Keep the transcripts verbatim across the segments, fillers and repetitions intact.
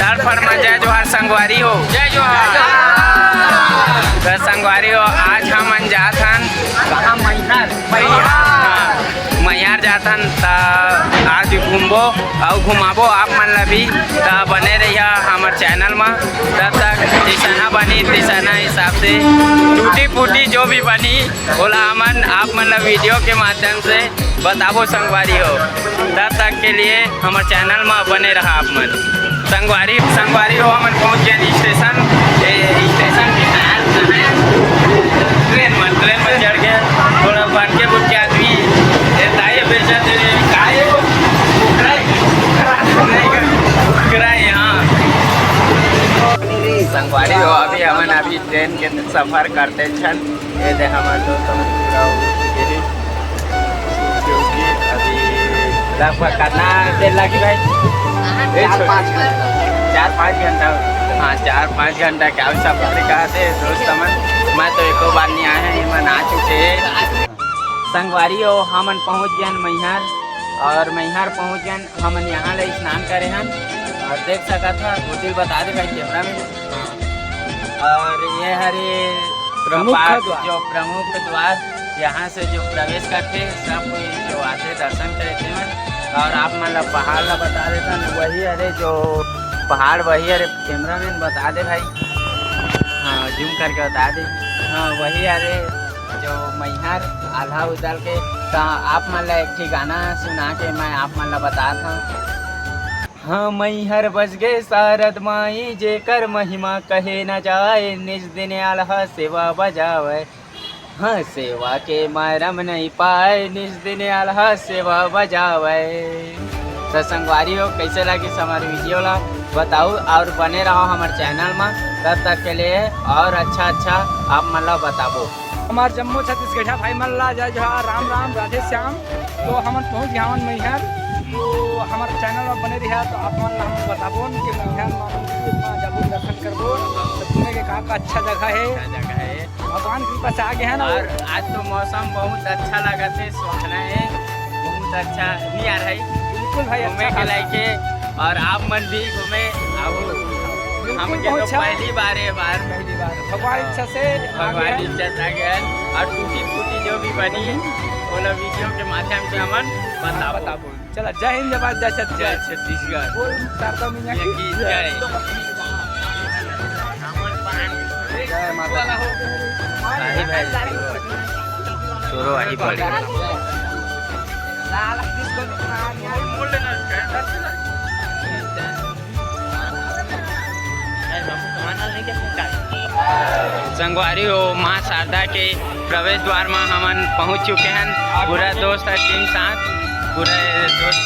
हर फरमा जय जोहार संगवारी हो। जय जोहार। त संगवारी हो, आज हमन जात हन कहाँ? मैहर। हाँ, मैहर जात हन। त आज घूमबो अउ घुमाबो आप मन ला भी। त बने रहिया हमर चैनल म। तब तक जैसना बनी तैसना हिसाब से टूटी फूटी जो भी बनी, ओला हमन आप मन ला वीडियो के माध्यम से बताबो संगवारी हो। तब तक के लिए हमर चैनल म बने रहा आप मन। संगवारी, संगवारी हो, हमन पहुंच गेन स्टेशन। ए, स्टेशन के कहाँ है? ट्रेन में, ट्रेन में चढ़ के थोड़ा बन के बुक के आदमी, ए, ताई बेचा दे, काहे वो? कराई, कराई, हाँ। संगवारी हो, अभी हमन अभी ट्रेन के सफर करते छन। ये दे, हमर दोस्त मन पूरा हो चुके हैं, क्योंकि अभी लगभग कितना देर लगी भाई? ए, चार छोटे। पाँच घंटा। चार पाँच घंटा। हाँ, चार पाँच घंटा क्या सफर का थे दोस्त मन। मैं तो एको बार नहीं आया है, ये मन आ चुके हैं। संगवारी हो, हमन पहुँच गए मैहर, और मैहर पहुँच गए हमन, यहाँ ले स्नान करे हन। और देख सकत ह, वो दिल बता दे भाई कैमरा में। और ये हरे प्रमुख प्रपात द्वार। जो प्रमुख द्वार, यहाँ से जो प्रवेश करते, सब कोई जो आते दर्शन करे तेमन। और आप मन ला पहाड़ ला बता देता न, वही हरे जो पहाड़, वही हरे। कैमरामैन बता दे भाई, हाँ, जूम करके बता दे। हाँ, वही हरे जो मैहर आल्हा उदल के। त आप मन ला एक ठी गाना सुना के मैं आप मन ला बतात हूँ। हाँ, मैहर बस गे शारद माई, जेकर महिमा कहे न जाए, निज दिन आल्हा सेवा बजावे। हाँ, सेवा के मरम नहीं पाए, निज दिन आल्हा सेवा बजावे। त संगवारी हो, कैसे लगिस हमारे वीडियो ला बताओ, और बने रहो हमारे चैनल में। तब तक के लिए और अच्छा अच्छा आप मन ला बताबो। हमार जम्मो छत्तीसगढ़िया भाई मन ला जय जोहार, राम राम, राधे श्याम। तो हमन पहुंच गए हवन मैहर, तो हमारे चैनल में बने रहिया, तो आप मन ला हम बताबो न कि मैहर में जाबो, दर्शन करबो, तो घूमे के का का अच्छा जगह है। अच्छा जगह है। भगवान की कृपा से आ गए हैं ना। और आज तो मौसम बहुत अच्छा लगा थे, सुहाना है, बहुत अच्छा नहीं आ रहा है बिल्कुल भाई, घूमे अच्छा के खासा। लायक है। और आप मन भी घूमे, आओ। बिल्कुल, हमके तो पहुंचा। पहली बार है बार। पहली बार। भगवान इच्छा से आ भगवान गया। इच्छा से आ गया है। और टूटी फूटी जो भी बनी, वो लोग वीडियो के माध्यम से हमन बताबो। बताबो। चला, जय हिंद, जय भारत, जय छत्तीसगढ़। जय छत्तीसगढ़। बोल शारदा मैया की जय। जय माता। आही भाई, छोरो आही भाई। संगवारी हो, माँ शारदा के प्रवेश द्वार में हमन पहुँच चुके हैं, पूरा दोस्त टीम साथ, पूरे दोस्त।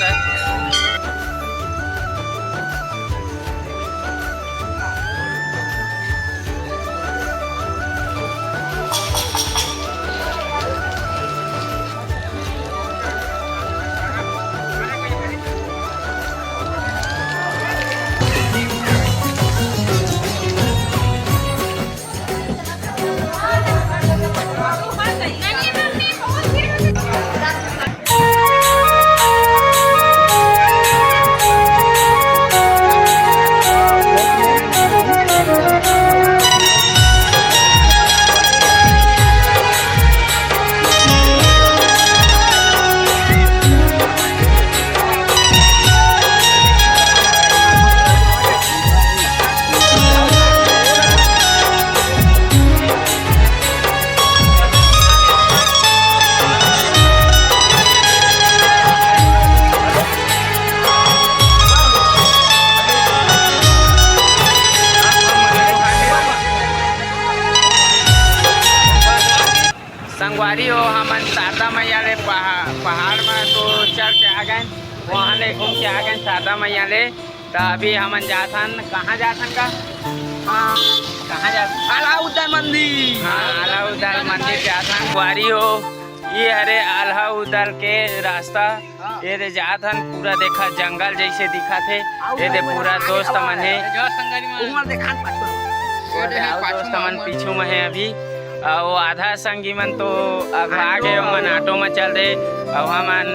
संगवारी हो, हमन शारदा मैया ले पहा-, पहाड़ में तो चढ़ के आ गए, वहाँ ले घूम के आ गए शारदा मैया ले। त अभी हमन जाथन, कहाँ जाथन का? हाँ, कहाँ जाथन? आल्हा उदल मंदिर। हाँ, आल्हा उदल मंदिर जाथन। संगवारी हो, ये हरे आल्हा उदल के रास्ता। हाँ। ये दे जाथन, पूरा देखा जंगल जैसे दिखत हे। ये दे पूरा दोस्त मन हे। उमर देखा न पाछू। ये दे आओ दोस्त मन पीछू में हे अभी। आ, वो आधा संगी मन तो अगवा गे, ओमन ऑटो में चल दे। अब हमन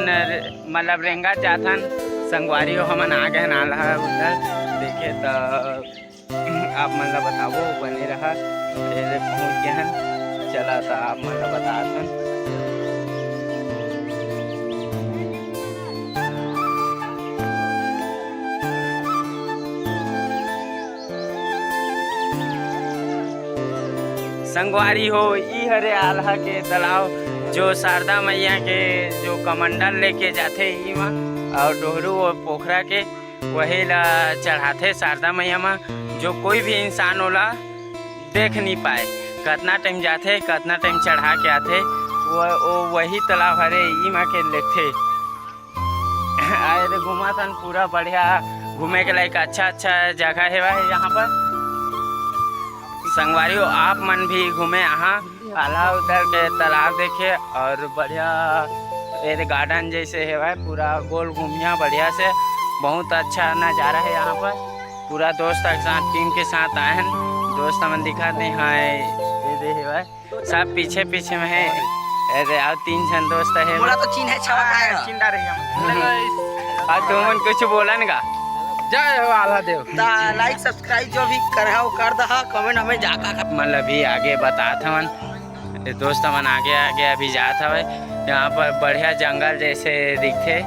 मतलब रेंगा जाथन, संगवारी हो, हमन आ गए नाला उधर देखे। त आप मन ला बताबो, बने रहा। एदे पहुँच गे हन, चला त आप मन ला बतात हन। संगवारी हो, ई हरे आल्हा के तालाब, जो शारदा मैया के जो कमंडल लेके जाथे ई मा, और डोहरू और पोखरा के वही ला चढ़ाथे शारदा मैया मा, जो कोई भी इंसान ओला देख नहीं पाए। कतना टाइम जाथे, कतना टाइम चढ़ा के आथे, वो, वो वही तालाब हरे, ई मा के लेथे। आए रे घूमत हन, पूरा बढ़िया घूमे के लायक अच्छा अच्छा जगह हे भाई यहाँ पर। संगवारी हो, आप मन भी घूमे यहाँ आल्हा उदल के तालाब देखे और बढ़िया ए गार्डन जैसे हे भाई, पूरा गोल घूमिया बढ़िया से। बहुत अच्छा नज़ारा है यहाँ पर। पूरा दोस्त के साथ, टीम के साथ आए हैं। दोस्त मन दिखाते हैं, ये दे हे भाई, सब पीछे पीछे में है। अरे आओ, तीन झन दोस्त है। मोला तो चिन्हे छवा का है। चिंदा रही हम। और तुमन कुछ बोलन का? जय हो आल्हा देव। ता लाइक सब्सक्राइब जो भी करहा वो कर दहा, कमेंट हमें जाका कर। मतलब भी आगे बतात हवन, ये दोस्त मन आगे आगे अभी जात हवे। यहाँ पर बढ़िया जंगल जैसे दिखथे,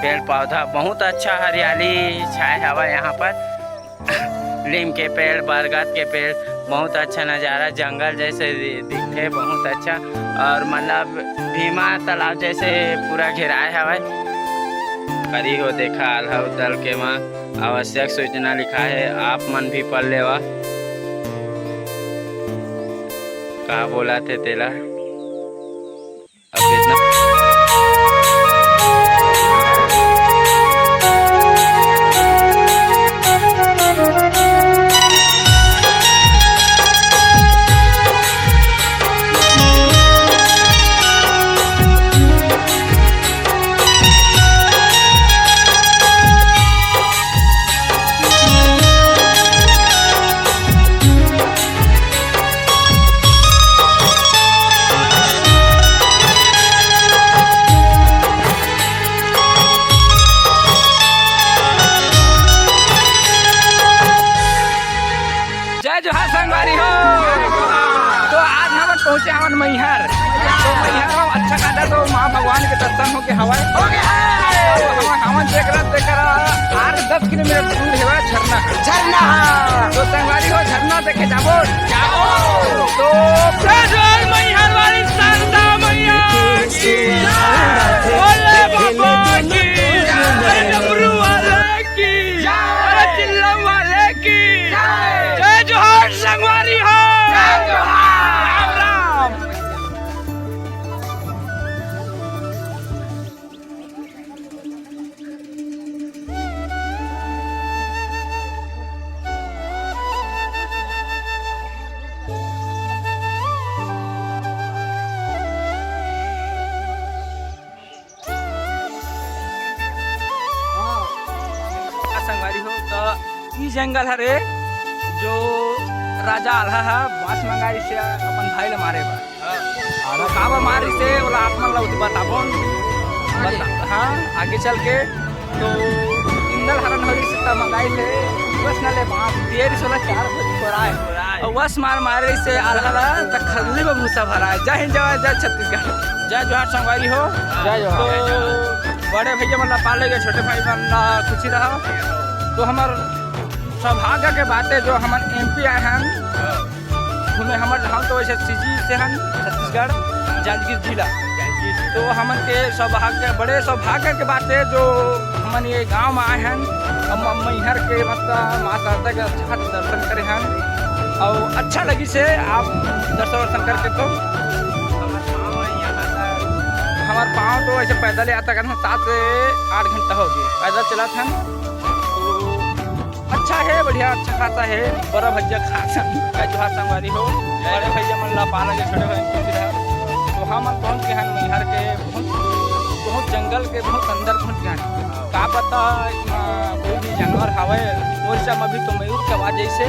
पेड़ पौधा बहुत अच्छा हरियाली छाए हवा यहाँ पर। लीम के पेड़, बरगद के पेड़, बहुत अच्छा नज़ारा, जंगल जैसे दि-, दिखथे, बहुत अच्छा। और मतलब भीमा तालाब जैसे पूरा घेराए हवय। करी हो देखा आल्हा उदल के माँ आवश्यक सूचना लिखा है, आप मन भी पढ़ लेवा। का बोला थे तेला? अब इतना जय जोहार संगवारी हो। तो आज हमन पहुंचे हवन मैहर। तो मैहर हो अच्छा खासा तो माँ भगवान के दर्शन होके हवय। तो हमन, हमन देख रहा, देख रहा, आठ दस किलोमीटर दूर हेवय झरना। झरना। तो संगवारी हो, झरना देखे जाबो। जाबो। तो जय जोहार मैहर वाली शारदा मैया की। भोले बाबा की। जय डमरू वाले की। जय। अरे चिल्लम वाले की। जय। जय जोहार संगवारी हो। जय जोहार। राम राम। हाँ, संगवारी हो, तो ई जंगल हरे, जो राजा आल्हा हा बांस मंगाइस हे अपन भाई ला मारे बर। हाँ। तो काबर मारिस हे, ओला आप मन ला उती बताबोन। हाँ जी। बता-, हाँ, आगे चल के तो इंदल हरन होइस त मंगाइस हे, बस न ले बांस, तेरी सोला चार बजे छोड़ाए। छोड़ाए। और बस मार मारिस हे आल्हा ला, त खल्ली में भूसा भराए। जय हिंद, जय, जय छत्तीसगढ़। जय जोहार संगवारी हो। जय जोहार। तो बड़े भैया मन ला पाले गे, छोटे भाई मन ला खुशी रहा। तो हमर सौभाग्य के बात हे जो हमन एमपी आए हन घूमे। हमर, हम तो वैसे सीजी से हन, छत्तीसगढ़, जांजगीर जिला। तो हमन के सौभाग्य, बड़े सौभाग्य के बात हे जो हमन ये गांव में आए हन। हम, हम मैहर के मतलब माँ शारदा के अच्छा खासा दर्शन करे हन और अच्छा लगिस हे आप दर्शन वर्शन करके। तो हमर पाँव तो ऐसे पैदल यात्रा करन, सात से आठ घंटा हो गए पैदल चलत हन। तो अच्छा हे, बढ़िया, अच्छा खासा हे, बड़ा भैया खासन। जय जोहार संगवारी हो, बड़े भैया मन ला पाला के छोटे भाई कुछ रहा। तो हमन पहुँच गए हन मैहर के बहुत, बहुत जंगल के बहुत अंदर पहुँच गए हन। का पता इतना कोई भी जानवर हवे, ओइसे में अभी तो मयूर के आवाज जैसे।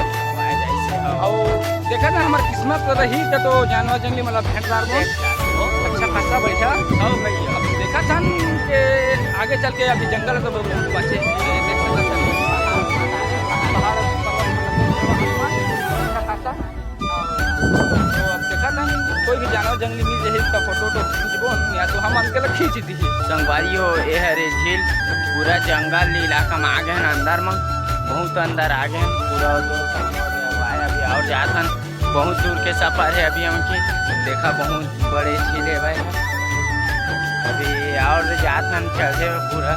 और देखा ना, हमार किस्मत रही त तो जानवर जंगली मतलब भेंट दार में अच्छा खासा बैठा। हाँ भैया। अब देखा था के आगे चल के अभी जंगल तो बहुत बाचे। ये देख सकत हन। पहाड़ तो अब देखा था, कोई भी जानवर जंगली मिल जाही, इसका फोटो वोटो खींचबो, या तो हम अंकल खींच दी। संगवारी हो, ये हरे झील, पूरा जंगल इलाका में आ गए हैं अंदर में, बहुत अंदर आ गए हैं पूरा। तो अभी और जात हन, बहुत दूर के सफर है अभी हमके। देखा, बहुत बड़े झील है भाई। अभी और जात हन चढ़े पूरा।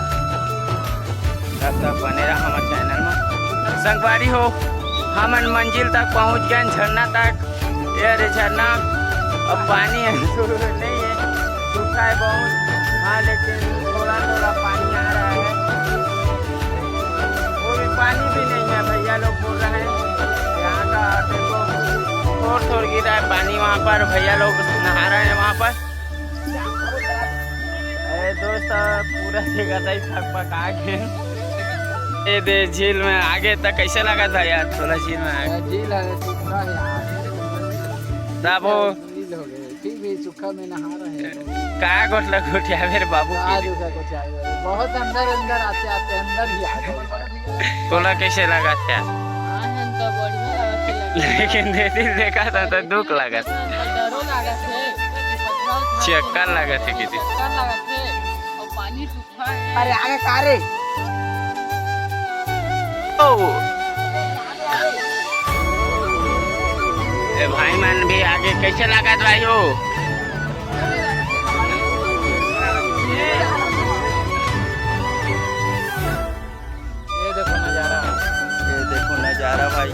तब तक बने रहा हमारे चैनल में। संगवारी हो, हमन मंजिल तक पहुंच गए, झरना तक। ये रे झरना, अब पानी है, नहीं है, सूखा है बहुत। हाँ, लेकिन थोड़ा थोड़ा पानी आ रहा है। वो भी पानी भी नहीं है, भैया लोग बोल रहे हैं यहाँ का। देखो, थोड़ थोड़ गिर रहा है पानी वहाँ पर, भैया लोग नहा रहे हैं वहाँ पर। अरे दोस्त, पूरा देखा था, थक पका के। ये दे झील में आगे तक कैसे लगा था यार, छोला झील में आगे। झील है, सूखा है यार। तब वो झील हो गए, फिर भी सूखा में नहा रहे हैं। का गोठला गोठिया मेरे बाबू का की। दूसरा गोठिया है? बहुत अंदर अंदर आते आते अंदर ही आ गए। तोला कैसे लगा था? आए हैं तो बढ़िया लगा था। लेकिन दे दिन देखा था तो दुख लगा था। डरो लगा थे। चक्कर लगा थे किसी। चक्कर लगा थे। और पानी सूखा है। अरे आगे का रे? ओ। ए भाई मन भी आगे कैसे लगा था भाई हो? ये देखो नजारा। ये देखो नजारा भाई।